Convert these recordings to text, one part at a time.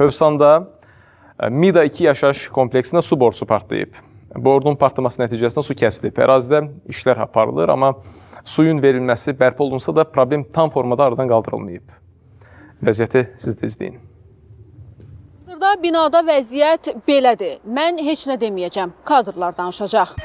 Hövsanda Mida 2 yaşayış kompleksində su borusu partlayıb. Borunun partlaması nəticəsində su kəsilib. Ərazidə işlər aparılır, amma suyun verilməsi bərpa olunsa da problem tam formada aradan qaldırılmayıb. Vəziyyəti siz də izləyin. Hazırda binada vəziyyət belədir. Mən heç nə deməyəcəm. Kadrlar danışacaq.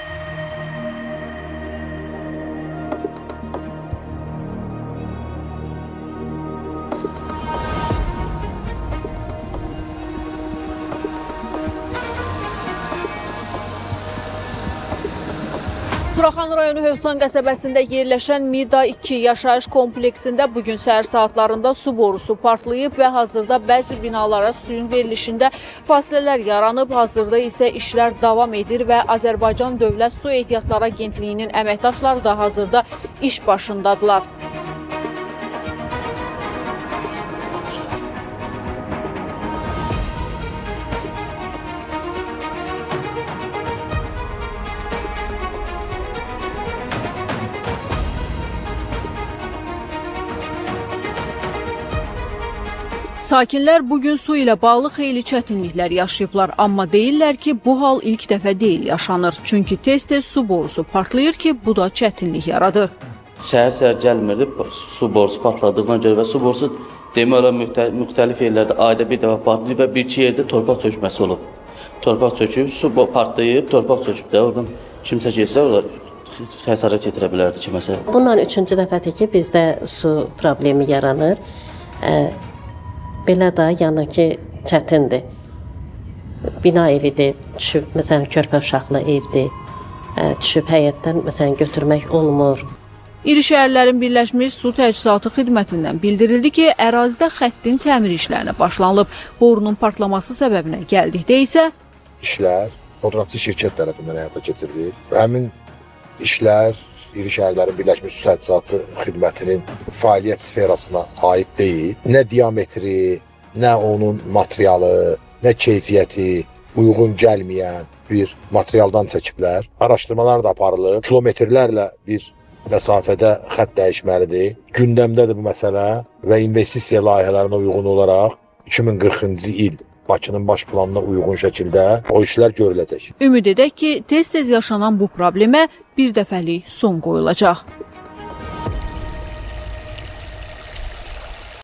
Suraxanı rayonu Hövsan qəsəbəsində yerləşən Mida 2 yaşayış kompleksində bugün səhər saatlarında su borusu partlayıb və hazırda bəzi binalara suyun verilişində fasilələr yaranıb. Hazırda isə işlər davam edir və Azərbaycan Dövlət Su Ehtiyatları Agentliyinin əməkdaşları da hazırda iş başındadılar. Sakinlər bugün su ilə bağlı xeyli çətinliklər yaşayıblar, amma deyirlər ki, bu hal ilk dəfə deyil yaşanır. Çünki tez-tez su borusu partlayır ki, bu da çətinlik yaradır. Səhər-səhər gəlmirdi, su borusu partladığına görə və su borusu demək olar müxtəlif yerlərdə ayda bir dəfə partlayır və bir-iki yerdə torpaq çökməsi olub. Torpaq çöküb, su partlayıb, torpaq çöküb də oradan kimsə getsə orada xəsarət yetirə bilərdi kiməsə. Bununla üçüncü dəfədir ki, bizdə su problemi yaranır. Belə də, yəni ki, çətindir. Bina evidir, düşüb, məsələn, körpə uşaqlı evdir. Düşüb həyətdən, məsələn, götürmək olmur. İri şəhərlərin Birləşmiş Su Təchizatı Xidmətindən bildirildi ki, ərazidə xəttin təmir işlərinə başlanılıb. Borunun partlaması səbəbinə gəldikdə isə İşlər kontrakçı şirkət tərəfindən həyata keçirilir. Həmin işlər İri şəhərlərin Birləşmiş Su Təchizatı Xidmətinin fəaliyyət sferasına aid deyil. Nə diametri, nə onun materialı, nə keyfiyyəti uyğun gəlməyən bir materialdan çəkiblər. Araşdırmalar da aparılıb. Kilometrlərlə bir məsafədə xətt dəyişməlidir. Gündəmdədir bu məsələ və investisiya layihələrinə uyğun olaraq 2040-cı il Bakının baş planına uyğun şəkildə o işlər görüləcək. Ümid edək ki, tez-tez yaşanan bu problemə bir dəfəlik son qoyulacaq.